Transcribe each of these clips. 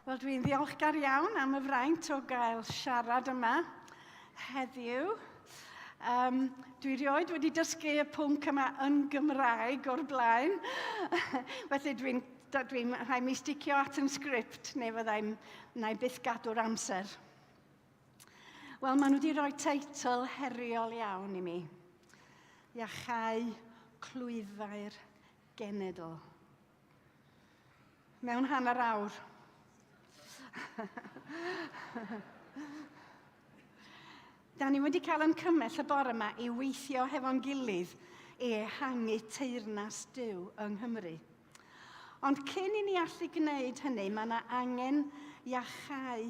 Wel, dwi'n ddiolchgar iawn am y fraint o gael siarad yma heddiw. Um, dwi rioed wedi dysgu y pwnc yma yn Gymraeg o'r blaen, felly dwi'n dwi rhaid mi sticio at yn sgript neu fyddai'n na i byth gadw'r amser. Wel, maen nhw wedi rhoi teitl heriol iawn i mi. Iachau clwyfau'r genedl. Mewn hanner awr. Da ni wedi cael yn cymell y bore yma i weithio hefo'n gilydd i ehangu teyrnas Duw yng Nghymru. Ond cyn i ni allu gwneud hynny, mae yna angen iachau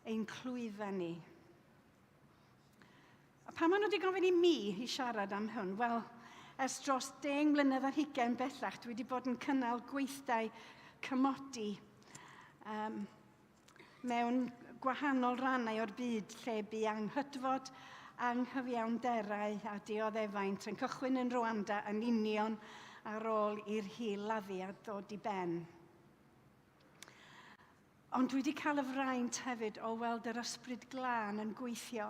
ein clwyfau ni. A pan maen nhw wedi gofyn i mi i siarad am hwn, wel, ers dros 10 mlynedd ar hugain bellach, dwi wedi bod yn cynnal gweithdai cymodi um, mewn gwahanol rannau o'r byd lle bu anghydfod, anghyfiawnderau a dioddefaint yn cychwyn yn Rwanda yn union ar ôl i'r hil-laddiad ddod i ben. Ond dwi wedi cael y fraint hefyd o weld yr ysbryd glân yn gweithio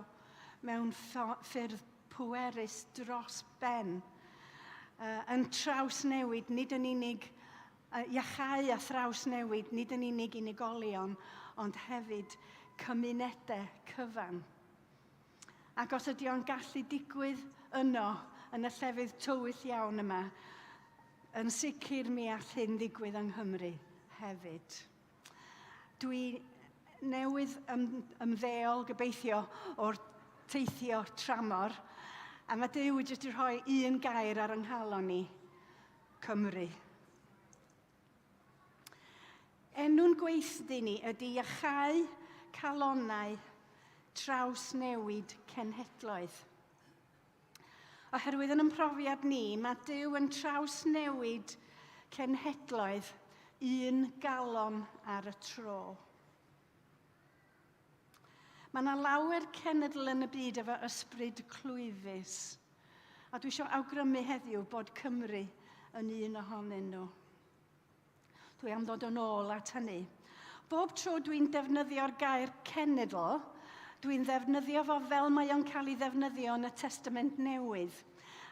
mewn ffyrdd pwerus dros ben, uh, yn trawsnewid nid yn unig uh, iachau a thrawsnewid nid yn unig unigolion, ond hefyd cymunedau cyfan. Ac os ydy o'n gallu digwydd yno, yn y llefydd tywyll iawn yma, yn sicr mi all hyn ddigwydd yng Nghymru hefyd. Dwi newydd ym, ymddeol gobeithio o'r teithio tramor, a mae Duw wedi jyst rhoi un gair ar yng nghalon ni, Cymru. Enw'n gweithdy ni ydy iachau calonnau trawsnewid cenhedloedd. Oherwydd yn ymprofiad ni, mae Duw yn trawsnewid cenhedloedd un galon ar y tro. Mae yna lawer cenedl yn y byd efo ysbryd clwyfus. A dwi eisiau awgrymu heddiw bod Cymru yn un ohonyn nhw. Dwi am ddod yn ôl at hynny. Bob tro dwi'n defnyddio'r gair cenedl, dwi'n ddefnyddio fo fel mae o'n cael ei ddefnyddio yn y Testament Newydd.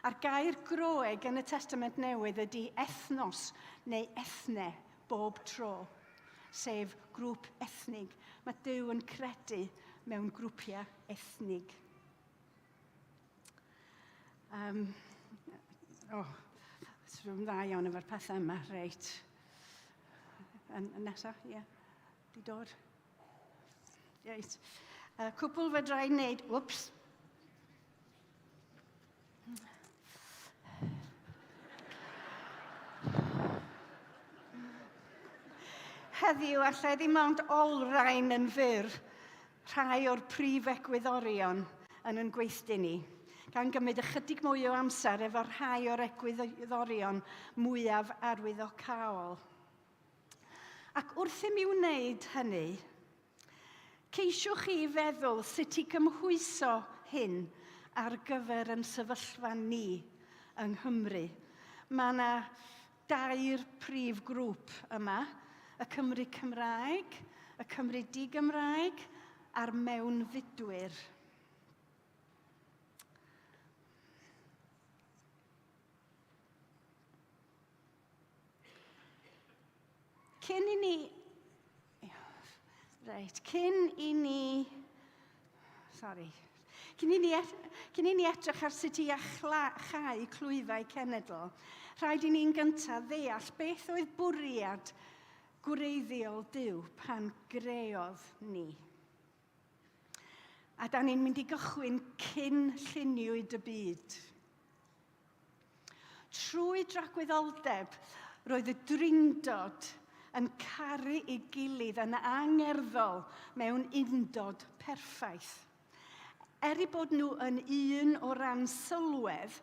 A'r gair Groeg yn y Testament Newydd ydy ethnos neu ethne bob tro, sef grŵp ethnig. Mae Duw yn credu mewn grwpiau ethnig. Um, oh, rhywun dda iawn efo'r pethau yma, reit. Yn, yn nesaf, ie. Yeah. Di dod. Reit. Uh, cwpl fedra i wneud, whoops. Heddiw, allai ddim ond olrhain yn fyr rhai o'r prif egwyddorion yn yn gweithdy ni, gan gymryd ychydig mwy o amser efo rhai o'r egwyddorion mwyaf arwyddocaol. Ac wrth i mi wneud hynny, ceisiwch chi feddwl sut i gymhwyso hyn ar gyfer yn sefyllfa ni yng Nghymru. Mae yna dair prif grŵp yma, y Cymry Cymraeg, y Cymry di-Gymraeg a'r mewnfudwyr. Cyn i ni... Reit, cyn i ni... Sorry. Cyn i ni, cyn i ni edrych ar sut i achau clwyfau cenedl, rhaid i ni'n gyntaf ddeall beth oedd bwriad gwreiddiol Duw pan greodd ni. A da ni'n mynd i gychwyn cyn lluniwyd y byd. Trwy dragwyddoldeb, roedd y drindod yn caru ei gilydd yn angerddol mewn undod perffaith. Er eu bod nhw yn un o ran sylwedd,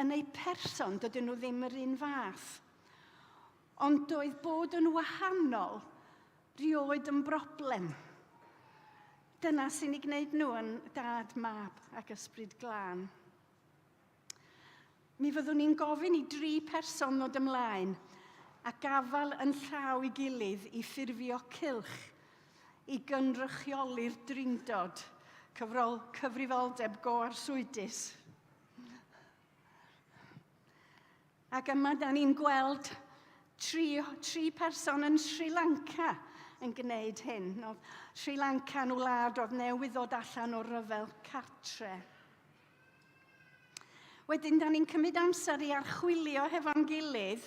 yn eu person dydyn nhw ddim yr un fath. Ond doedd bod yn wahanol rioed yn broblem. Dyna sy'n ei gwneud nhw yn dad, mab ac ysbryd glân. Mi fyddwn ni'n gofyn i dri person ddod ymlaen a gafael yn llaw i gilydd i ffurfio cylch. i gynrychioli'r drindod, cyfrol, cyfrifoldeb go arswydus. Ac yma da ni'n gweld tri, tri person yn Sri Lanka yn gwneud hyn. Oedd Sri Lanka yn wlad oedd newydd ddod allan o ryfel cartre. Wedyn, da ni'n cymryd amser i archwilio hefo'n gilydd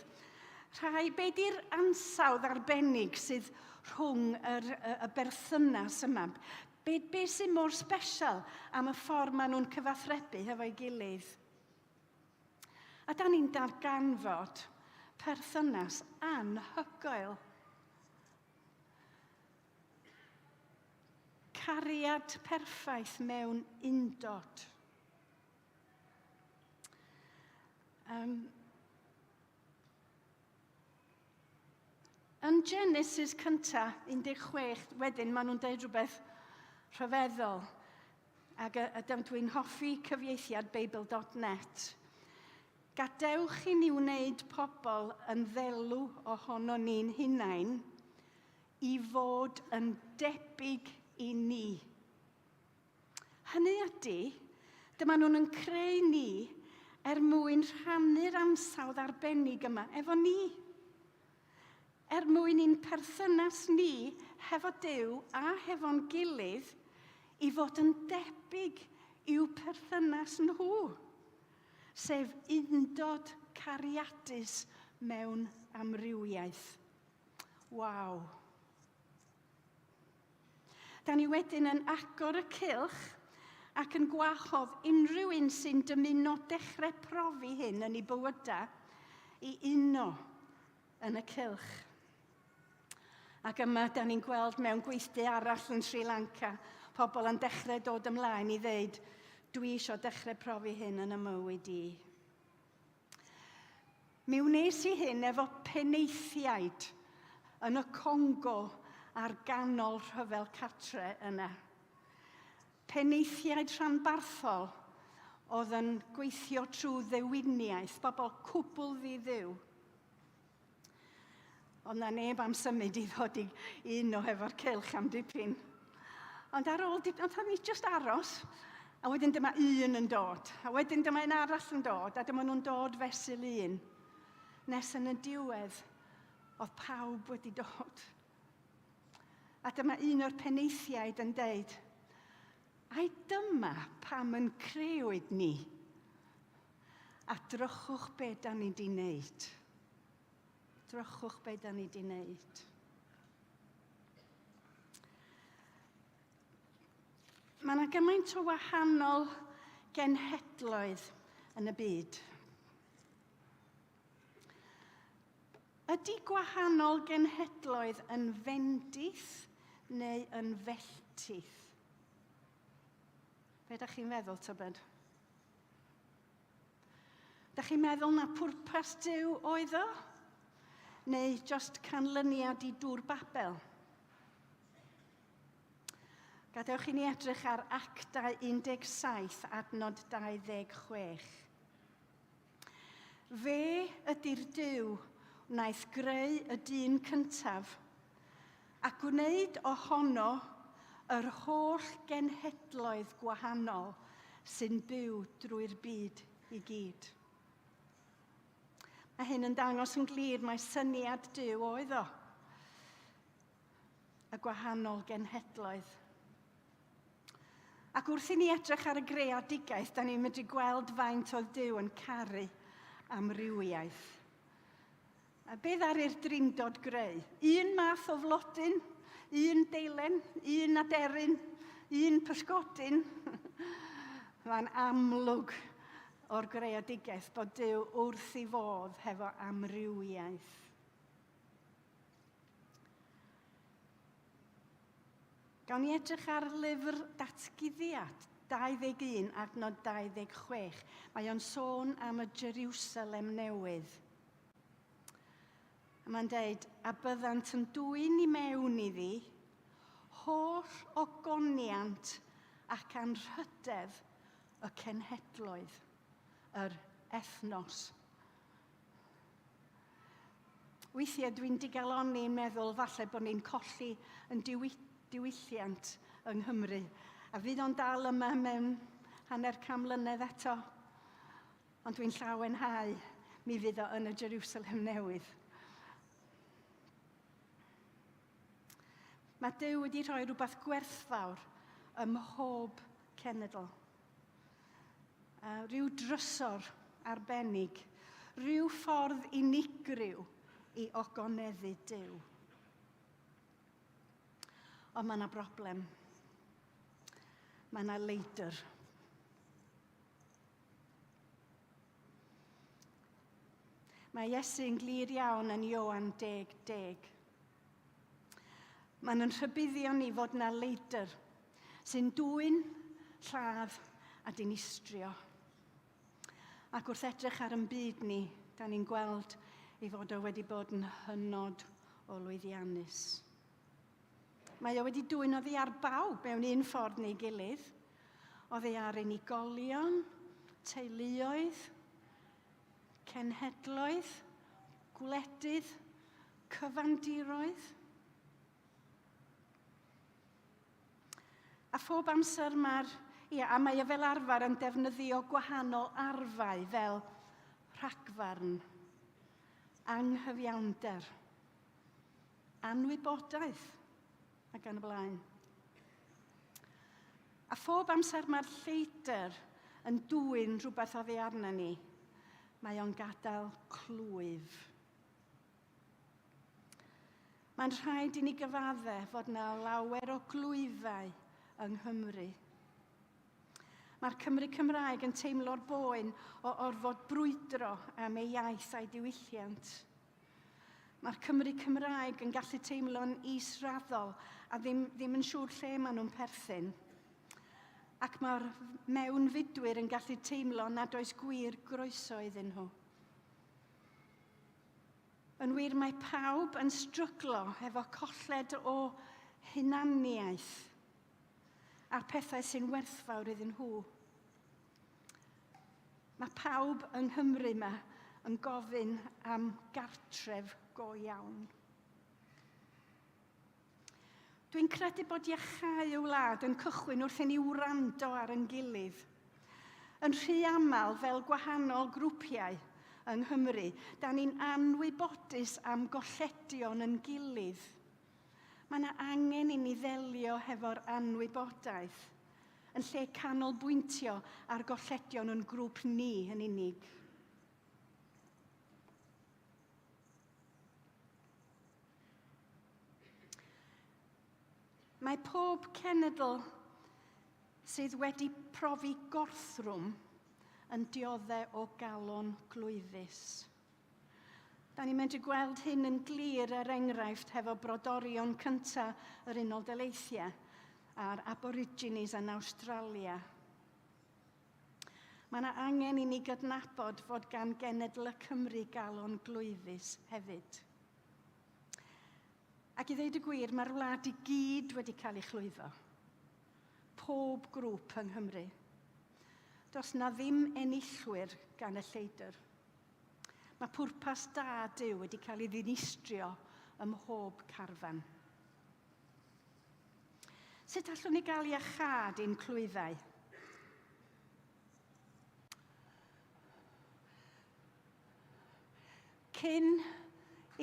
rhai, be di'r ansawdd arbennig sydd rhwng yr, y, y berthynas yma? Be, be sy'n mor special am y ffordd maen nhw'n cyfathrebu hefo'i gilydd? A da ni'n darganfod perthynas anhygoel. Cariad perffaith mewn undod. Um, yn Genesis cynta, 16, wedyn maen nhw'n dweud rhywbeth rhyfeddol. Ac y, y, dwi'n hoffi cyfieithiad Beibl.net. Gadewch i ni wneud pobl yn ddelw ohono ni'n hunain i fod yn debyg i ni. Hynny ydy, dyma nhw'n yn creu ni er mwyn rhannu'r ansawdd arbennig yma efo ni. Er mwyn i'n perthynas ni hefo Duw a hefo'n gilydd i fod yn debyg i'w perthynas nhw, sef undod cariadus mewn amrywiaeth. Waw! Da ni wedyn yn agor y cylch ac yn gwahodd unrhyw un sy'n dymuno dechrau profi hyn yn ei bywydau i uno yn y cylch. Ac yma, da ni'n gweld mewn gweithdy arall yn Sri Lanka, pobl yn dechrau dod ymlaen i ddeud, dwi eisiau dechrau profi hyn yn y mywyd i. Mi wnes i hyn efo penaethiaid yn y Congo ar ganol rhyfel cartre yna. Penaethiaid rhanbarthol oedd yn gweithio trwy ddewiniaeth, bobl cwbl ddi-ddiw. Oedd na neb am symud i ddod i uno hefo'r cylch am dipyn. Ond ar ôl dipyn, ond ni just aros, a wedyn dyma un yn dod, a wedyn dyma un arall yn dod, a dyma nhw'n dod fesul un. Nes yn y diwedd, oedd pawb wedi dod. A dyma un o'r penaethiaid yn deud, ai dyma pam yn creuwyd ni? A drychwch be da ni di wneud. Drychwch be da ni di wneud. Mae yna gymaint o wahanol genhedloedd yn y byd. Ydy gwahanol genhedloedd yn fendith neu yn felltith? Be ydych chi'n feddwl, tybed? Da chi'n meddwl na pwrpas Duw oedd o? Neu just canlyniad i dŵr Babel? Gadewch i ni edrych ar Actau 17, adnod 26. Fe ydy'r Duw wnaeth greu y dyn cyntaf a gwneud ohono yr holl genhedloedd gwahanol sy'n byw drwy'r byd i gyd. Mae hyn yn dangos yn glir mai syniad Duw oedd o, y gwahanol genhedloedd. Ac wrth i ni edrych ar y greadigaeth, da ni'n medru gweld faint oedd Duw yn caru amrywiaeth. A be ddaru'r Drindod greu? Un math o flodyn, un deilen, un aderyn, un pysgodyn. Mae'n amlwg o'r greadigaeth bod Duw wrth ei fodd hefo amrywiaeth. Gawn ni edrych ar lyfr Datguddiad 21 adnod 26. Mae o'n sôn am y Jerusalem newydd. A mae'n deud, a byddant yn dwyn i mewn iddi holl ogoniant ac anrhydedd y cenhedloedd, yr ethnos. Weithiau dwi'n digalonni yn meddwl falle bod ni'n colli yn diwylliant yng Nghymru. A fydd o'n dal yma mewn hanner can mlynedd eto. Ond dwi'n llawenhau mi fydd o yn y Jerusalem newydd. Mae Duw wedi rhoi rhywbeth gwerthfawr ym mhob cenedl. Rhyw drysor arbennig, rhyw ffordd unigryw i ogoneddu Duw. Ond mae yna broblem. Mae yna leidr. Mae Iesu yn glir iawn yn Ioan 10, 10. Mae'n yn rhybuddio ni fod yna leidr sy'n dwyn, lladd a dinistrio. Ac wrth edrych ar yn byd ni, da ni'n gweld ei fod o wedi bod yn hynod o lwyddiannus. Mae o wedi dwyn oddi ar bawb mewn un ffordd neu gilydd. Oddi ar unigolion, teuluoedd, cenhedloedd, gwledydd, cyfandiroedd. A phob amser mae'r... Ia, a mae e fel arfer yn defnyddio gwahanol arfau fel rhagfarn, anghyfiawnder, anwybodaeth ac yn y blaen. A phob amser mae'r lleidr yn dwyn rhywbeth oddi arna ni, mae o'n gadael clwyf. Mae'n rhaid i ni gyfadde fod yna lawer o glwyfau yng Nghymru. Mae'r Cymry Cymraeg yn teimlo'r boen o orfod brwydro am ei iaith a'i diwylliant. Mae'r Cymry Cymraeg yn gallu teimlo'n israddol a ddim, ddim yn siŵr lle maen nhw'n perthyn. Ac mae'r mewnfudwyr yn gallu teimlo nad oes gwir groeso iddyn nhw. Yn wir, mae pawb yn stryglo efo colled o hunaniaeth a'r pethau sy'n werthfawr iddyn nhw. Mae pawb yng Nghymru yma yn gofyn am gartref go iawn. Dwi'n credu bod iachau y wlad yn cychwyn wrth i ni wrando ar yn gilydd. Yn rhy aml, fel gwahanol grwpiau yng Nghymru, da ni'n anwybodus am golledion yn gilydd. Mae yna angen i ni ddelio hefo'r anwybodaeth yn lle canolbwyntio ar golledion yn grŵp ni yn unig. Mae pob cenedl sydd wedi profi gorthrwm yn diodde o galon glwyfus. Da ni'n medru gweld hyn yn glir er enghraifft hefo brodorion cynta yr Unol Daleithiau a'r Aborigines yn Awstralia. Mae yna angen i ni gydnabod fod gan genedl y Cymru galon glwyfus hefyd. Ac i ddeud y gwir, mae'r wlad i gyd wedi cael ei chlwyfo. Pob grŵp yng Nghymru. Does na ddim enillwyr gan y lleidr. Mae pwrpas da Duw wedi cael ei ddinistrio ym mhob carfan. Sut allwn ni gael iachâd i'n clwyfau? Cyn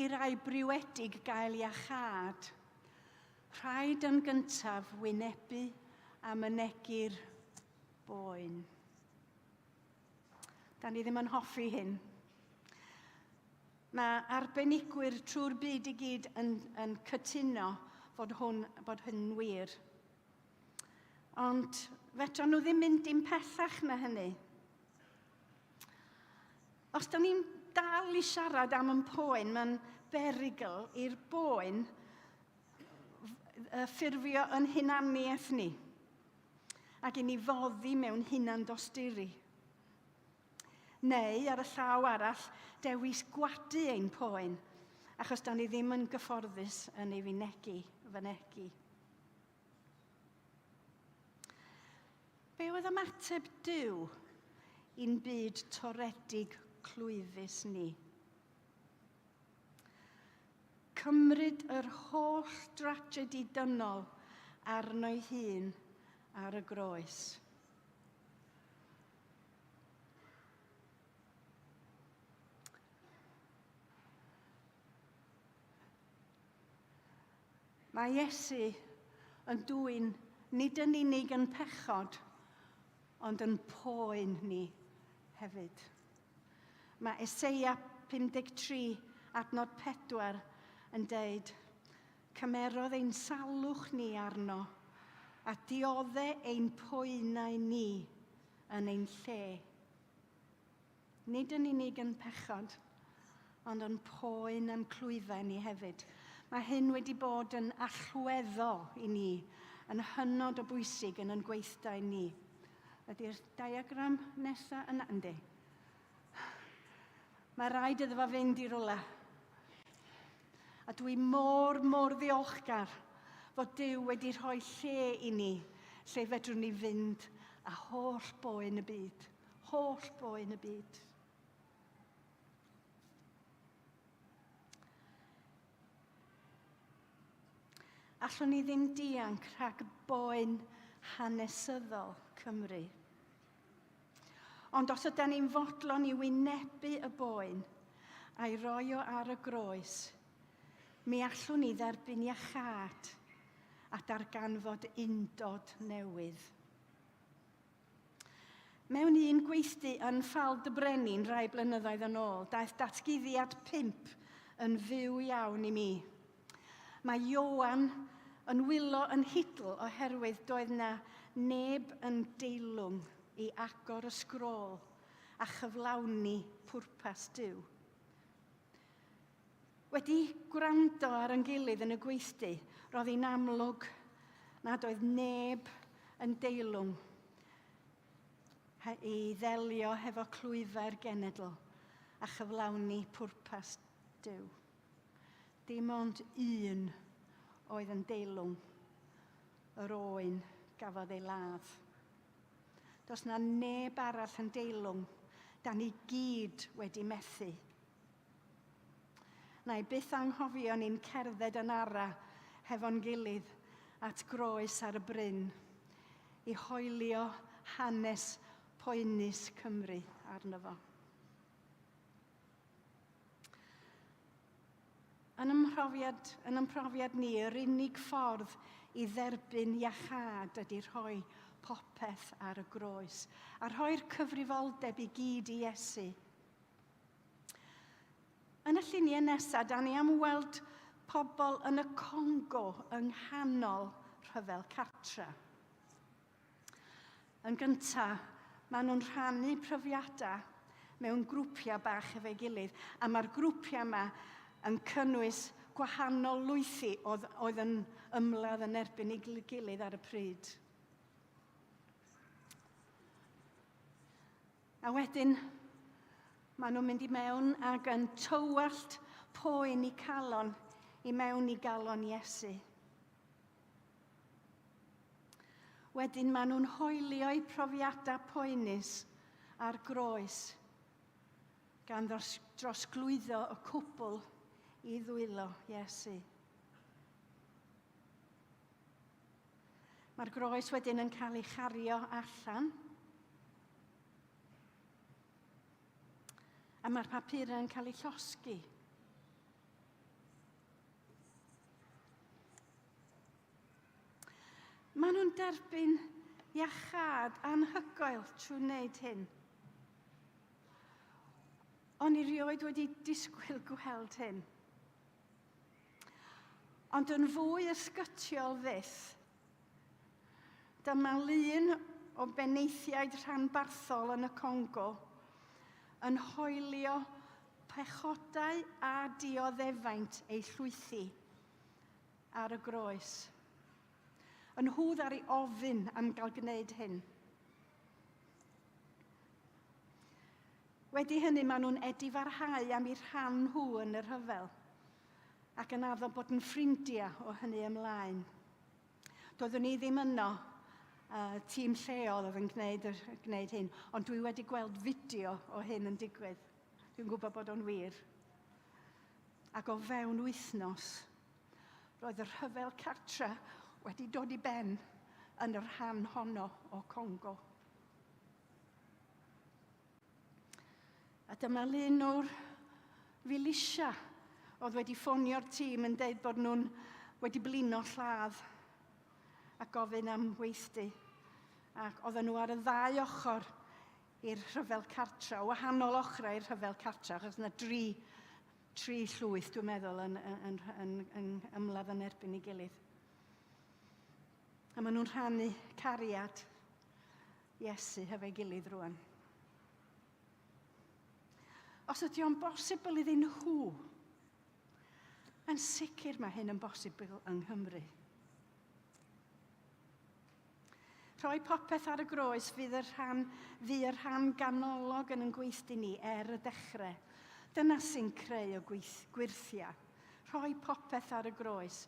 i rai briwedig gael iachâd, rhaid yn gyntaf wynebu a mynegi'r boen. Da ni ddim yn hoffi hyn. Mae arbenigwyr trwy'r byd i gyd yn, yn cytuno fod, hwn, bod hyn yn wir. Ond fedran nhw ddim mynd dim pellach na hynny. Os da ni'n dal i siarad am yn poen, mae'n berygl i'r boen ffurfio yn hunaniaeth ni ac i ni foddi mewn hunan dosturi. Neu, ar y llaw arall, dewis gwadu ein poen, achos da ni ddim yn gyfforddus yn ei fynegi. fynegi. Be oedd ymateb Duw i'n byd toredig clwyfus ni? Cymryd yr holl dragedi dynol arno'i hun ar y groes. Mae Iesu yn dwyn nid yn unig yn pechod, ond yn poen ni hefyd. Mae Eseia 53 adnod 4 yn deud, Cymerodd ein salwch ni arno, a diodde ein poenau ni yn ein lle. Nid yn unig yn pechod, ond yn poen a'n clwyfau ni hefyd. Mae hyn wedi bod yn allweddol i ni, yn hynod o bwysig yn yn gweithdai ni. Ydy'r diagram nesaf yna? Yndi. Mae rhaid iddo fo fynd i rywle. A dwi mor, mor ddiolchgar fod Duw wedi rhoi lle i ni, lle fedrwn ni fynd a holl boen y byd. Holl boen y byd. Allwn ni ddim dianc rhag boen hanesyddol Cymru. Ond os ydyn ni'n fodlon i wynebu y boen a'i roi o ar y groes, mi allwn ni dderbyn iachâd a darganfod undod newydd. Mewn un gweithdy yn Ffald y Brenin rai blynyddoedd yn ôl, daeth datguddiad pump yn fyw iawn i mi. Mae Ioan yn wylo yn hidl oherwydd doedd na neb yn deilwng i agor y sgrôl a chyflawni pwrpas Duw. Wedi gwrando ar yn gilydd yn y gweithdy, roedd hi'n amlwg nad oedd neb yn deilwng i ddelio hefo clwyfau'r genedl a chyflawni pwrpas Duw. Dim ond un oedd yn deilwng, yr oen gafodd ei ladd. Does na neb arall yn deilwng, da ni gyd wedi methu. Na i byth anghofio ni'n cerdded yn ara hefo'n gilydd at groes ar y bryn i hoelio hanes poenus Cymru arno fo. Yn ymhrofiad, yn ymhrofiad ni, yr unig ffordd i dderbyn iachâd ydy rhoi popeth ar y groes a rhoi'r cyfrifoldeb i gyd i Iesu. Yn y lluniau nesaf, da ni am weld pobl yn y Congo yng nghanol rhyfel cartra. Yn gyntaf, maen nhw'n rhannu profiadau mewn grwpiau bach efo'i gilydd, a mae'r grwpiau yma yn cynnwys gwahanol lwythi oedd, oedd yn ymladd yn erbyn ei gilydd ar y pryd. A wedyn, maen nhw'n mynd i mewn ac yn tywallt poen i calon i mewn i galon Iesu. Wedyn maen nhw'n hoelio'u profiadau poenus ar groes, gan dros, drosglwyddo y cwbl i ddwylo Iesu. Mae'r groes wedyn yn cael ei chario allan. A mae'r papurau yn cael eu llosgi. Maen nhw'n derbyn iachâd anhygoel trwy wneud hyn. O'n i rioed wedi disgwyl gweld hyn. Ond yn fwy ysgytiol fyth, dyma lun o benaethiaid rhanbarthol yn y Congo yn hoelio pechodau a dioddefaint eu llwythi ar y groes. Yn hwdd ar ei ofyn am gael gwneud hyn. Wedi hynny, maen nhw'n edifarhau am eu rhan nhw yn y rhyfel ac yn addo bod yn ffrindiau o hynny ymlaen. Doeddwn i ddim yno, uh, tîm lleol oedd yn gwneud, yr, gwneud hyn, ond dwi wedi gweld fideo o hyn yn digwydd. Dwi'n gwybod bod o'n wir. Ac o fewn wythnos, roedd y rhyfel cartra wedi dod i ben yn y rhan honno o Congo. A dyma lun o'r Felicia oedd wedi ffonio'r tîm yn deud bod nhw'n wedi blino lladd a gofyn am weithdy. Ac oedden nhw ar y ddau ochr i'r rhyfel cartra, o wahanol ochrau i'r rhyfel cartra, achos yna dri, tri llwyth, dwi'n meddwl, yn, yn, yn, yn, yn ymladd yn erbyn ei gilydd. A maen nhw'n rhannu cariad Iesu hefo'i gilydd rwan. Os ydy o'n bosibl iddyn nhw, yn sicr mae hyn yn bosibl yng Nghymru. Rhoi popeth ar y groes fydd y rhan, fu y rhan ganolog yn yn gweithdy ni er y dechrau. Dyna sy'n creu o gweith, gwyrthiau. Rhoi popeth ar y groes.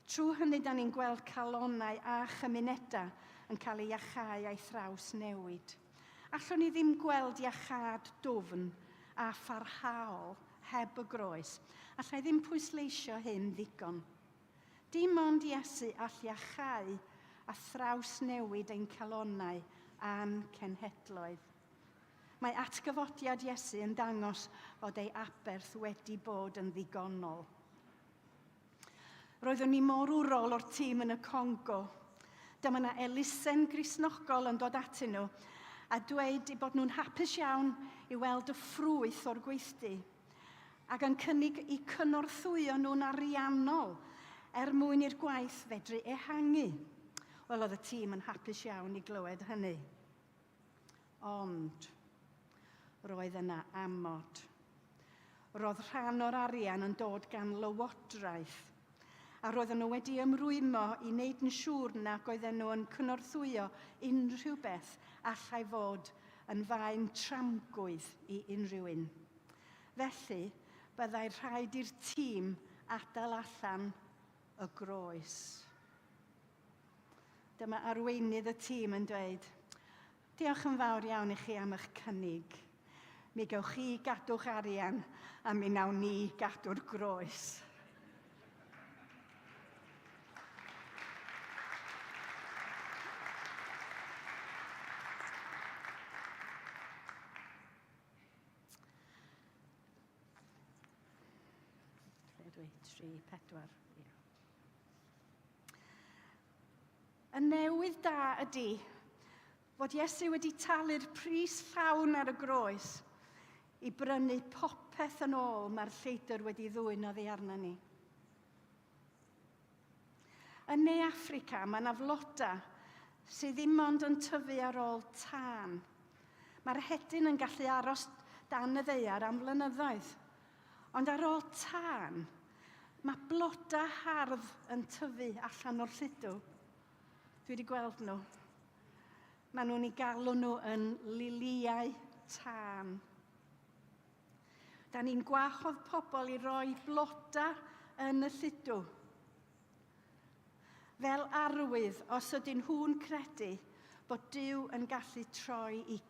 Trwy hynny da ni'n gweld calonnau a chymunedau yn cael ei iachau a'i thraws newid. Allwn ni ddim gweld iachâd dwfn a pharhaol heb y groes. Allai ddim pwysleisio hyn ddigon. Dim ond Iesu all iachau a thrawsnewid ein calonnau a'n cenhedloedd. Mae atgyfodiad Iesu yn dangos fod ei aberth wedi bod yn ddigonol. Roeddwn ni mor wrol o'r tîm yn y Congo. Dyma yna elusen Gristnogol yn dod atyn nhw a dweud eu bod nhw'n hapus iawn i weld y ffrwyth o'r gweithdy ac yn cynnig i cynorthwyo nhw'n ariannol er mwyn i'r gwaith fedru ehangu. Wel, oedd y tîm yn hapus iawn i glywed hynny. Ond, roedd yna amod. Roedd rhan o'r arian yn dod gan lywodraeth, a roedden nhw wedi ymrwymo i wneud yn siŵr nag oedden nhw yn cynorthwyo unrhyw beth allai fod yn faen tramgwydd i unrhyw un. Felly, byddai rhaid i'r tîm adael allan y groes. Dyma arweinydd y tîm yn dweud, Diolch yn fawr iawn i chi am eich cynnig. Mi gewch chi gadw'ch arian a mi nawn ni gadw'r groes. Ble dwi? 3, 4. Ie. Y newydd da ydy fod Iesu wedi talu'r pris llawn ar y groes i brynu popeth yn ôl mae'r lleidr wedi ddwyn oddi arna ni. Yn Ne Affrica mae yna floda sydd ddim ond yn tyfu ar ôl tân. Mae'r hedyn yn gallu aros dan y ddaear am flynyddoedd. Ond ar ôl tân, mae blodau hardd yn tyfu allan o'r lludw. Dwi wedi gweld nhw. Maen nhw'n eu galw nhw yn liliau tân. Da ni'n gwahodd pobl i roi blodau yn y lludw. Fel arwydd, os ydyn nhw'n credu bod Duw yn gallu troi i,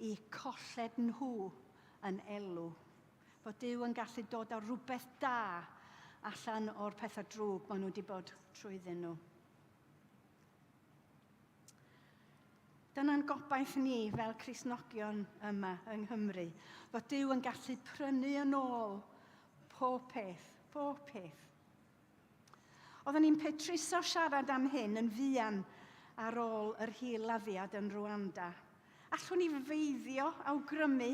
i colled nhw yn elw. Bod Duw yn gallu dod â rhywbeth da allan o'r pethau drwg maen nhw wedi bod trwyddyn nhw. Dyna'n gobaith ni fel Cristnogion yma yng Nghymru, fod Duw yn gallu prynu yn ôl pob peth, pob peth. Oedden ni'n petruso siarad am hyn yn fuan ar ôl yr hil-laddiad yn Rwanda. Allwn ni feiddio awgrymu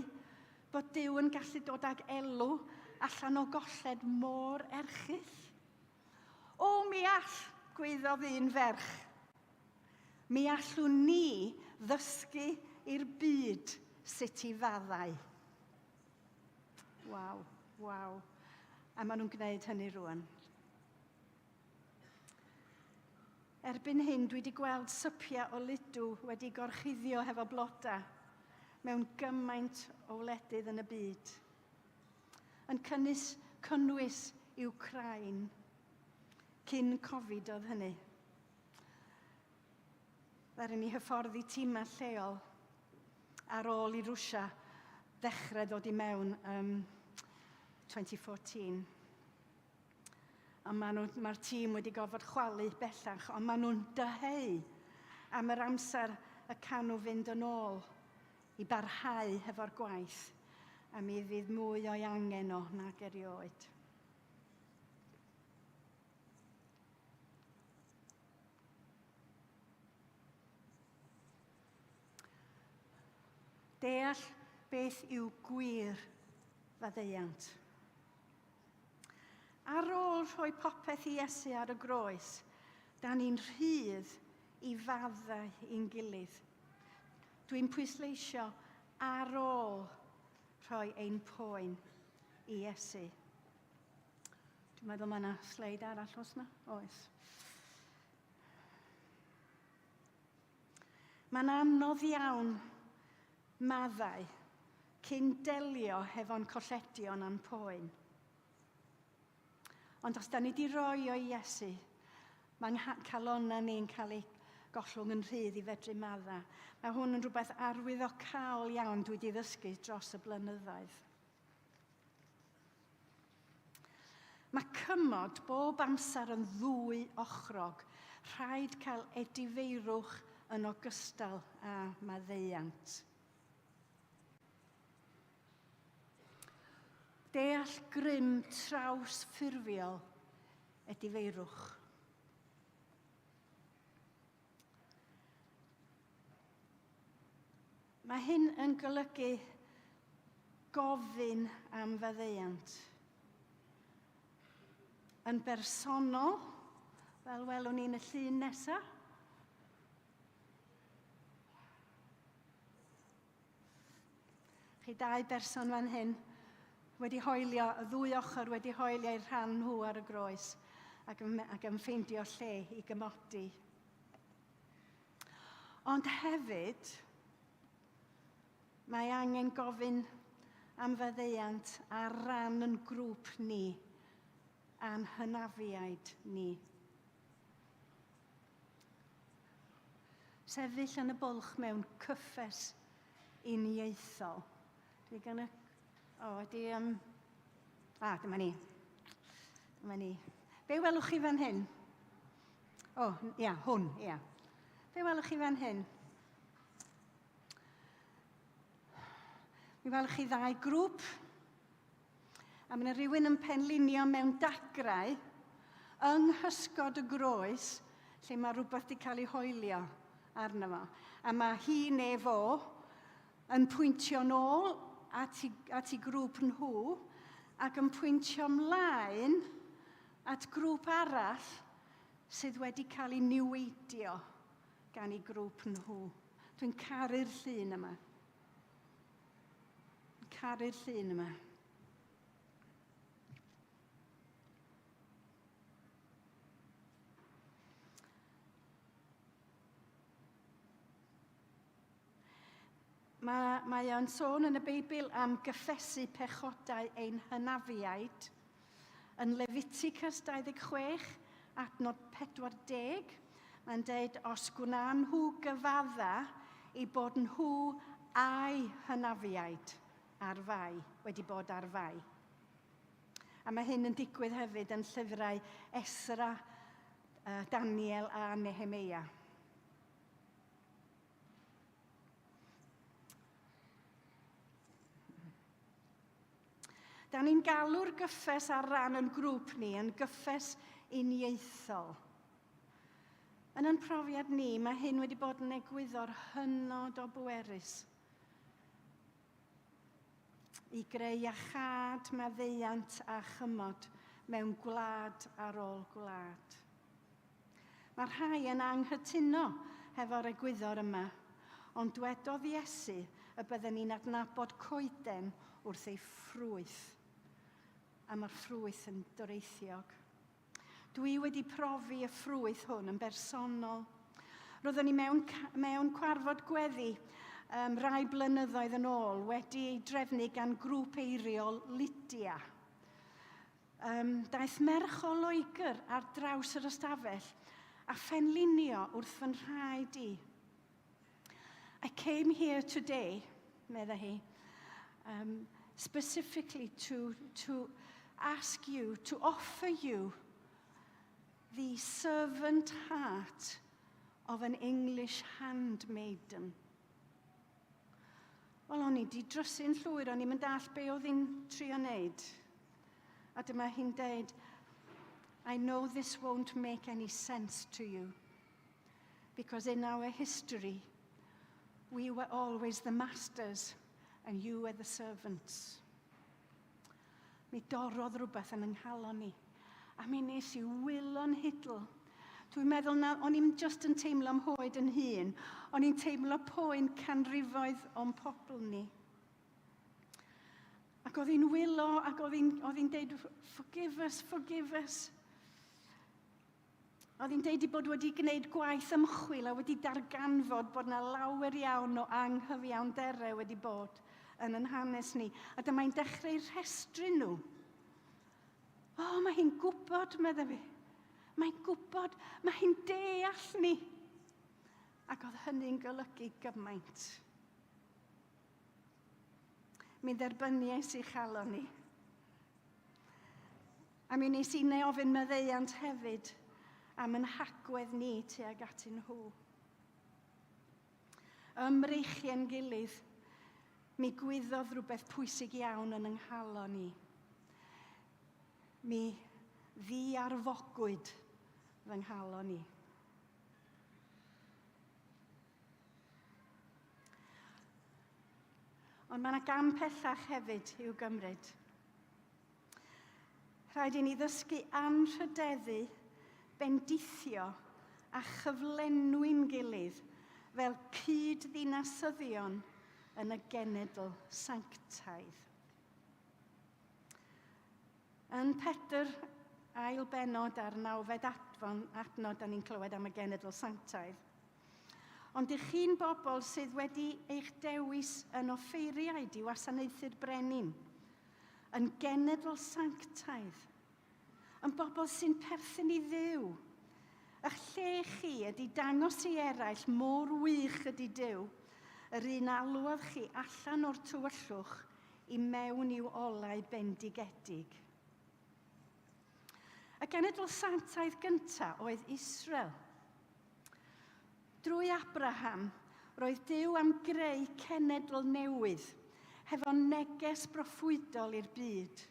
bod Duw yn gallu dod ag elw allan o golled mor erchyll? O, mi all, gweiddodd un ferch. Mi allwn ni ddysgu i'r byd sut i faddau. Waw, waw. A maen nhw'n gwneud hynny rwan. Erbyn hyn, dwi wedi gweld sypiau o ludw wedi gorchuddio hefo blodau mewn gymaint o wledydd yn y byd. Yn cynnwys, cynnwys Ukraine. Cyn Covid oedd hynny. Ddaru ni hyfforddi tîmau lleol ar ôl i Rwsia ddechrau ddod i mewn um, 2014. Ond maen nhw, mae'r tîm wedi gorfod chwalu bellach, ond maen nhw'n dyheu am yr amser y can nhw fynd yn ôl i barhau hefo'r gwaith, a mi fydd mwy o'i angen o nag erioed. Deall beth yw gwir faddeuant. Ar ôl rhoi popeth i Iesu ar y groes, da ni'n rhydd i faddau i'n gilydd. Dwi'n pwysleisio ar ôl rhoi ein poen i Iesu. Dwi'n meddwl mae yna sleid arall os na? Oes. Mae'n anodd iawn maddau cyn delio hefo'n colledion a'n poen. Ond os da ni wedi roi o i Iesu, mae'n calonnau ni'n cael ei gollwng yn rhydd i fedru maddau. Mae hwn yn rhywbeth arwyddocaol iawn dwi wedi ddysgu dros y blynyddoedd. Mae cymod bob amser yn ddwy ochrog. Rhaid cael edifeirwch yn ogystal â maddeuant. Deall grym trawsffurfiol edifeirwch. Mae hyn yn golygu gofyn am faddeuant. Yn bersonol, fel welwn ni'n y llun nesaf, Chi dau berson fan hyn wedi hoelio, y ddwy ochr wedi hoelio eu rhan nhw ar y groes ac yn, ac yn ffeindio lle i gymodi. Ond hefyd, mae angen gofyn am faddeuant ar ran yn grŵp ni a'n hynafiaid ni. Sefyll yn y bwlch mewn cyffes unieithol. Dwi gan y... O, oh, ydy... Um... Ah, dyma ni. Dyma ni. Be welwch chi fan hyn? O, oh, ia, hwn, ia. Be welwch chi fan hyn? Mi welwch chi ddau grŵp. A mae yna rhywun yn penlinio mewn dagrau yng nghysgod y groes lle mae rhywbeth wedi cael ei hoelio arno fo. A mae hi neu fo yn pwyntio nôl at, i, at i grŵp nhw ac yn pwyntio mlaen at grŵp arall sydd wedi cael ei niweidio gan ei grŵp nhw. Dwi'n caru'r llun yma. Caru'r llun yma. Mae, mae o'n sôn yn y Beibl am gyffesu pechodau ein hynafiaid. Yn Leviticus 26, adnod 40, mae'n dweud, os gwna nhw gyfadda i bod nhw a'i hynafiaid ar fai, wedi bod ar fai. A mae hyn yn digwydd hefyd yn llyfrau Esra, Daniel a Nehemeia. Da ni'n galw'r gyffes ar ran yn grŵp ni yn gyffes unieithol. Yn ein profiad ni, mae hyn wedi bod yn egwyddor hynod o bwerus i greu iachâd, maddeuant a chymod mewn gwlad ar ôl gwlad. Mae rhai yn anghytuno hefo'r egwyddor yma, ond dwedodd Iesu y bydden ni'n adnabod coeden wrth ei ffrwyth, a mae'r ffrwyth yn doreithiog. Dwi wedi profi y ffrwyth hwn yn bersonol. Roeddwn ni mewn, mewn cwarfod gweddi um, rai blynyddoedd yn ôl wedi ei drefnu gan grŵp eiriol Lydia. Um, daeth merch o Loegr ar draws yr ystafell a phenlinio wrth fy nhraed i. I came here today, medda hi, um, specifically to, to ask you, to offer you The servant heart of an English handmaiden. Wel, o'n i di drysu'n llwyr, o'n i'n mynd all be oedd hi'n trio wneud. A dyma hi'n deud, I know this won't make any sense to you, because in our history, we were always the masters and you were the servants. Mi dorrodd rhywbeth yn yng nghalon i. A mi nes i wylo'n hidl. Dwi'n meddwl na o'n i'n just yn teimlo am hoed yn hun. O'n i'n teimlo poen canrifoedd o'n pobl ni. Ac oedd hi'n wylo ac oedd hi'n, oedd hi'n deud, forgive us, forgive us. Oedd hi'n deud ei bod wedi gwneud gwaith ymchwil a wedi darganfod bod yna lawer iawn o anghyfiawnderau wedi bod yn yn hanes ni. A dyma hi'n dechrau rhestru nhw. O, oh, mae hi'n gwybod, medde fi. Mae'n gwybod, mae hi'n deall ni. Ac oedd hynny'n golygu gymaint. Mi dderbyniais i chalon ni. A mi wnes i neu ofyn maddeuant hefyd am yn hagwedd ni tuag atyn nhw. Ym mreichiau'n gilydd, mi gwyddodd rhywbeth pwysig iawn yn yng nghalon i. Mi ddiarfogwyd fy nghalon i. Ond mae yna gam pellach hefyd i'w gymryd. Rhaid i ni ddysgu anrhydeddu, bendithio a chyflenwi'n gilydd fel cyd-ddinasyddion yn y genedl sanctaidd. Yn Pedr, ail benod a'r nawfed adfon, adnod, da ni'n clywed am y genedl sanctaidd. Ond ych chi'n bobl sydd wedi eich dewis yn offeiriaid i wasanaethu'r brenin, yn genedl sanctaidd, yn bobl sy'n perthyn i Dduw. Ych lle chi ydy dangos i eraill mor wych ydy Duw, yr un alwodd chi allan o'r tywyllwch i mewn i'w olau bendigedig. Y genedl sanctaidd gyntaf oedd Israel. Drwy Abraham, roedd Duw am greu cenedl newydd, hefo neges broffwydol i'r byd.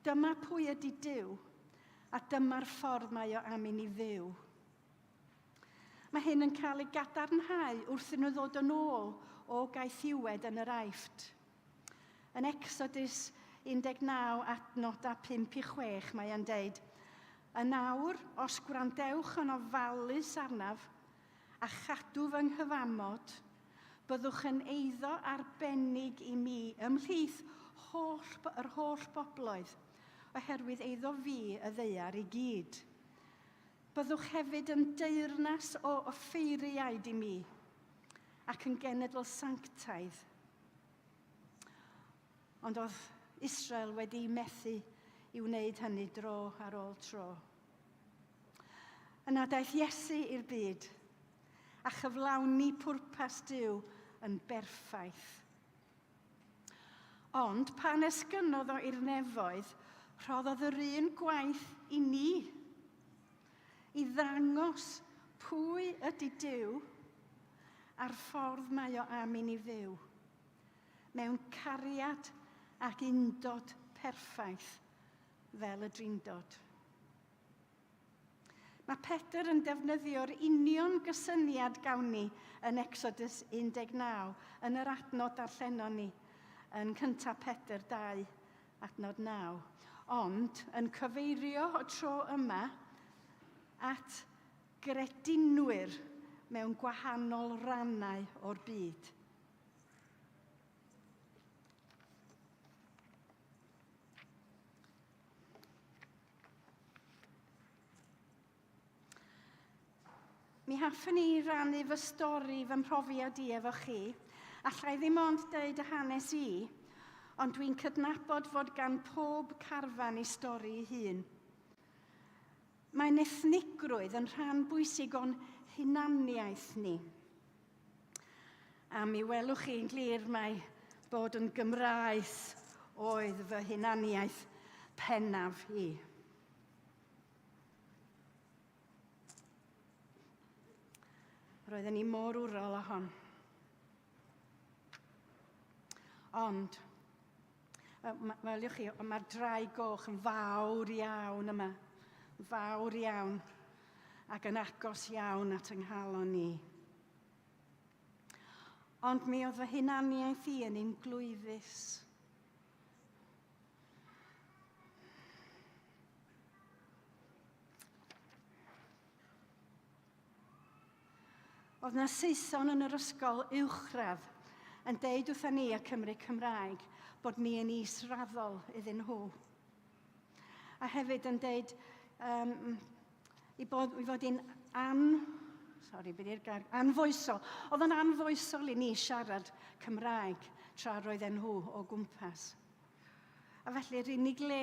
Dyma pwy ydy Duw, a dyma'r ffordd mae o am i ni fyw. Mae hyn yn cael ei gadarnhau wrth iddyn nhw ddod yn ôl o gaethiwed yn yr Aifft. Yn Exodus 19 adnodau 5 i 6 mae e'n deud, Yn awr, os gwrandewch yn ofalus arnaf a chadw fy nghyfamod, byddwch yn eiddo arbennig i mi ymhlith holl, yr holl bobloedd, oherwydd eiddo fi y ddaear i gyd. Byddwch hefyd yn deyrnas o offeiriaid i mi, ac yn genedl sanctaidd. Ond oedd Israel wedi methu i wneud hynny dro ar ôl tro. Yna daeth Iesu i'r byd a chyflawni pwrpas Duw yn berffaith. Ond pan esgynnodd o i'r nefoedd, rhoddodd yr un gwaith i ni, i ddangos pwy ydy Duw a'r ffordd mae o am i ni fyw, mewn cariad ac undod perffaith fel y Drindod. Mae Pedr yn defnyddio'r union gysyniad gawn ni yn Exodus 19, yn yr adnod darllenon ni, yn cyntaf Pedr 2, adnod 9. Ond yn cyfeirio y tro yma at gredinwyr mewn gwahanol rannau o'r byd. Mi hoffwn i rannu fy stori, fy mhrofiad i efo chi. Alla i ddim ond deud y hanes i, ond dwi'n cydnabod fod gan pob carfan ei stori ei hun. Mae'n ethnigrwydd yn rhan bwysig o'n hunaniaeth ni. A mi welwch chi'n glir mai bod yn Gymraes oedd fy hunaniaeth pennaf i. Roedden ni mor wrol â hon. Ond, weliwch chi, mae'r drai goch yn fawr iawn yma. Fawr iawn. Ac yn agos iawn at yng nghalon ni. Ond mi oedd fy hunaniaeth i yn un glwyfus. Oedd na Saeson yn yr ysgol uwchradd yn deud wrtha ni y Cymry Cymraeg bod ni yn israddol iddyn nhw. A hefyd yn deud um, i, bod, i fod i'n an... Sorry, beth yw'r gair? Anfoesol. Oedd o'n anfoesol i ni siarad Cymraeg tra roedden nhw o gwmpas. A felly'r unig le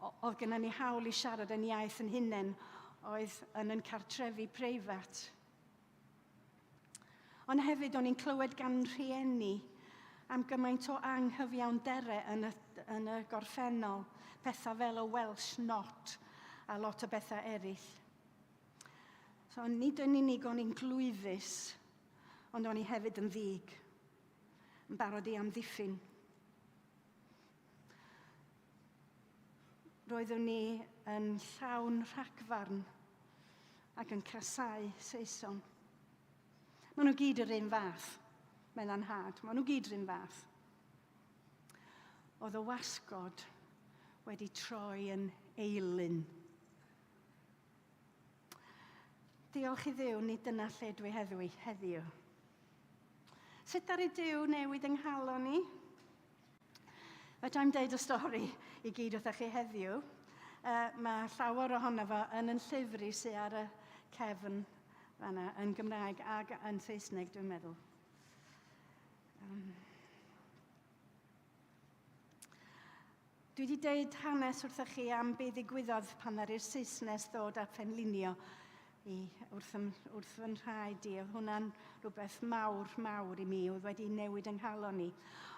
oedd gennym ni hawl i siarad yn iaith yn hunain oedd yn yn cartrefi preifat. Ond hefyd o'n i'n clywed gan rhieni am gymaint o anghyfiawnderau yn y, yn y gorffennol, pethau fel y Welsh Not a lot o bethau eraill. So nid yn unig o'n i'n glwyfus, ond o'n i hefyd yn ddig, yn barod i amddiffyn. Roeddwn ni yn llawn rhagfarn ac yn casáu Saeson. Maen nhw gyd yr un fath, meddai'n nhad. Maen nhw gyd yr un fath. Oedd y wasgod wedi troi yn eilun. Diolch i Dduw, nid dyna lle dwi heddiw. heddiw. Sut ar i Duw newid yng nghalon ni? Fedra i'm deud y stori i gyd wrthych chi heddiw. Uh, mae llawer ohono fo yn yn llyfr i sydd ar y cefn fanna, yn Gymraeg ac yn Saesneg, dwi'n meddwl. Um, dwi wedi deud hanes wrthych chi am be ddigwyddodd pan ddaru'r Saesnes ddod a phenlinio i, wrth, ym, wrth fy nhraed i. Oedd hwnna'n rhywbeth mawr, mawr i mi, oedd wedi newid yng nghalon i.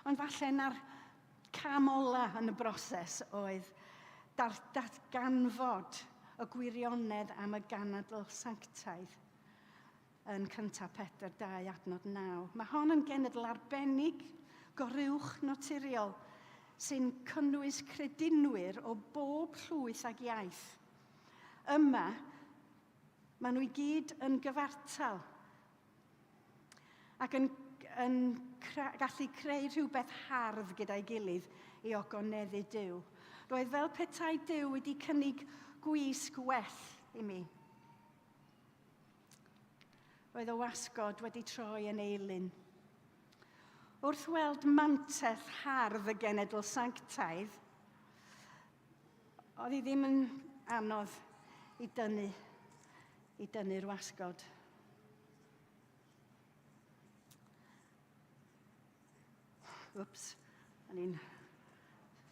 Ond falle na'r cam ola yn y broses oedd dar, datganfod y gwirionedd am y ganadl sanctaidd yn cyntaf Pedr 2 adnod 9. Mae hon yn genedl arbennig, goruwch naturiol, sy'n cynnwys credinwyr o bob llwyth ag iaith. Yma, maen nhw i gyd yn gyfartal ac yn, yn gallu creu rhywbeth hardd gyda'i gilydd i ogoneddu Duw. Roedd fel petai Duw wedi cynnig gwisg well i mi. Roedd y wasgod wedi troi yn eilun. Wrth weld mantell hardd y genedl sanctaidd, Oedd hi ddim yn anodd i dynnu, i dynnu'r wasgod. Wps, o'n i'n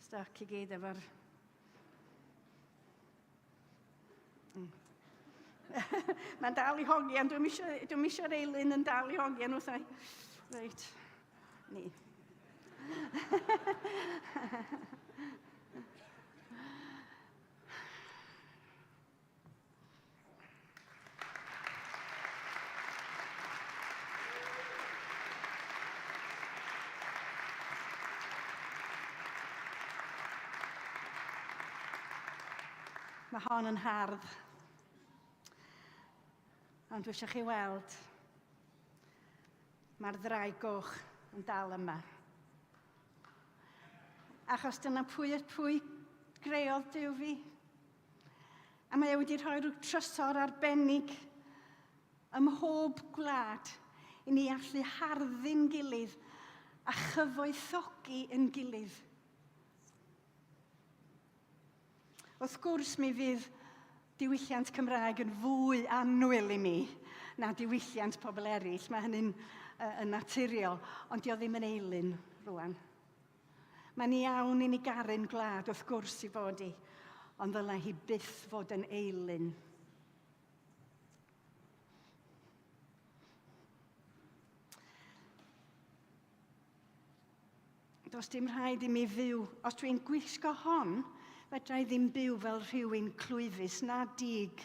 stuck i gyd efo'r... Mae'n dal i hogian, dwi'n eisiau, dwi eisiau'r eilun yn dal i hogian wrth i. Reit, ni. Mae hon yn hardd. Ond dwi eisiau chi weld, mae'r ddraig goch yn dal yma. Achos dyna pwy, pwy greodd Duw fi. A mae e wedi rhoi rhyw trysor arbennig ym mhob gwlad i ni allu harddu'n gilydd a chyfoethogi yn gilydd. Wrth gwrs, mi fydd diwylliant Cymraeg yn fwy annwyl i mi na diwylliant pobl eraill. Mae hynny'n yn naturiol, ond dio ddim yn eilun rwan. Mae'n iawn i ni garu'n gwlad, wrth gwrs i fod i, ond ddylai hi byth fod yn eilun. Does dim rhaid i mi fyw. Os dwi'n gwisgo hon, fedra i ddim byw fel rhywun clwyfus na dig.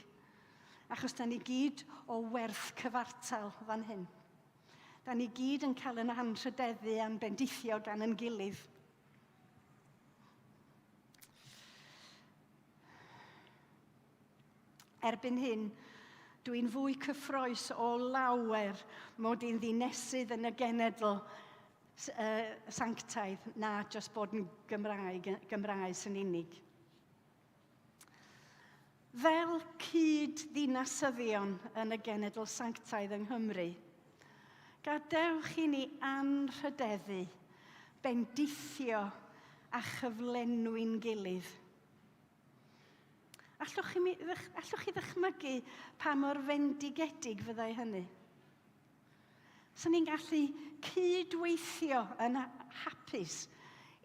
Achos da ni gyd o werth cyfartal fan hyn. Da ni gyd yn cael yn anrhydeddu a'n bendithio gan yn gilydd. Erbyn hyn, dwi'n fwy cyffroes o lawer mod i'n ddinesydd yn y genedl sanctaidd na jyst bod yn Gymraeg, Gymraes yn unig. Fel cyd-ddinasyddion yn y genedl sanctaidd yng Nghymru, gadewch i ni anrhydeddu, bendithio a chyflenwi'n gilydd. Allwch chi, allwch chi ddychmygu pa mor fendigedig fyddai hynny? Sa'n ni'n gallu cydweithio yn hapus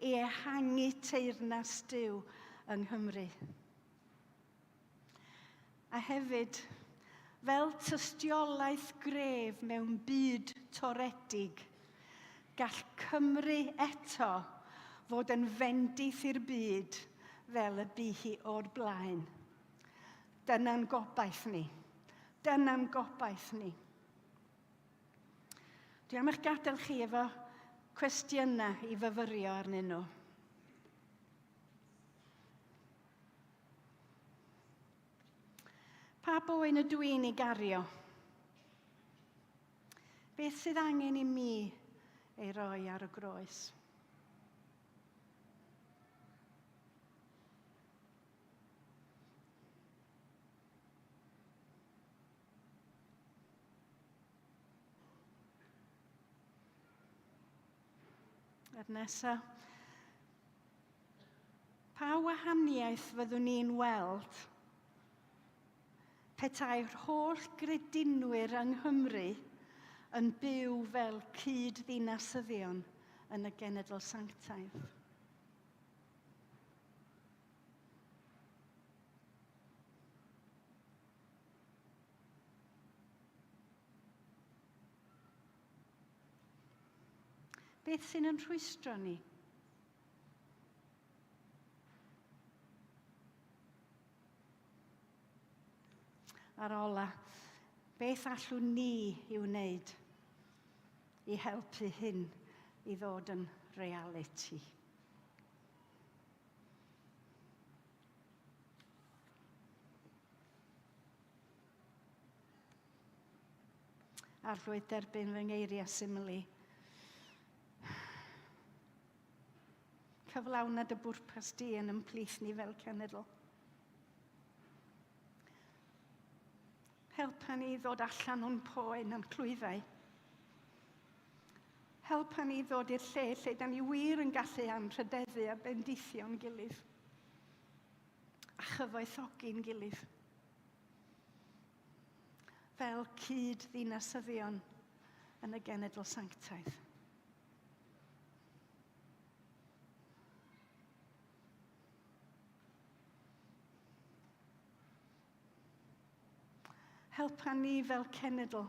i ehangu teyrnas Duw yng Nghymru. A hefyd, fel tystiolaeth gref mewn byd toredig, gall Cymru eto fod yn fendith i'r byd fel y bu hi o'r blaen. Dyna'n gobaith ni. Dyna'n gobaith ni. Dwi am eich gadael chi efo cwestiynau i fyfyrio arnyn nhw. Pa boen ydw i'n ei gario? Beth sydd angen i mi ei roi ar y groes? A'r nesaf, Pa wahaniaeth fyddwn ni'n weld petai'r holl gredinwyr yng Nghymru yn byw fel cyd-ddinasyddion yn y genedl sanctaidd? Beth sy'n yn rhwystro ni? A'r ola, beth allwn ni i'w wneud i helpu hyn i ddod yn realiti? Arglwydd derbyn fy ngeiriau syml i. Cyflawna dy bwrpas di yn ymplith ni fel cenedl. Helpa ni ddod allan o'n poen a'n clwyfau. Helpa ni ddod i'r lle lle da ni wir yn gallu anrhydeddu a bendithio'n gilydd. A chyfoethogi'n gilydd. Fel cyd-ddinasyddion yn y genedl sanctaidd. Helpa ni fel cenedl,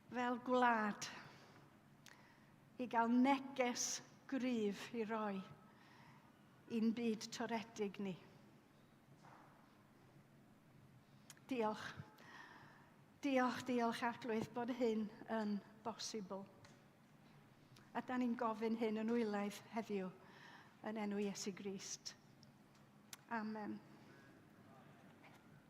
fel gwlad, i gael neges gryf i roi i'n byd toredig ni. Diolch. Diolch, diolch Arglwydd bod hyn yn bosibl. A da ni'n gofyn hyn yn wylaidd heddiw yn enw Iesu Grist. Amen.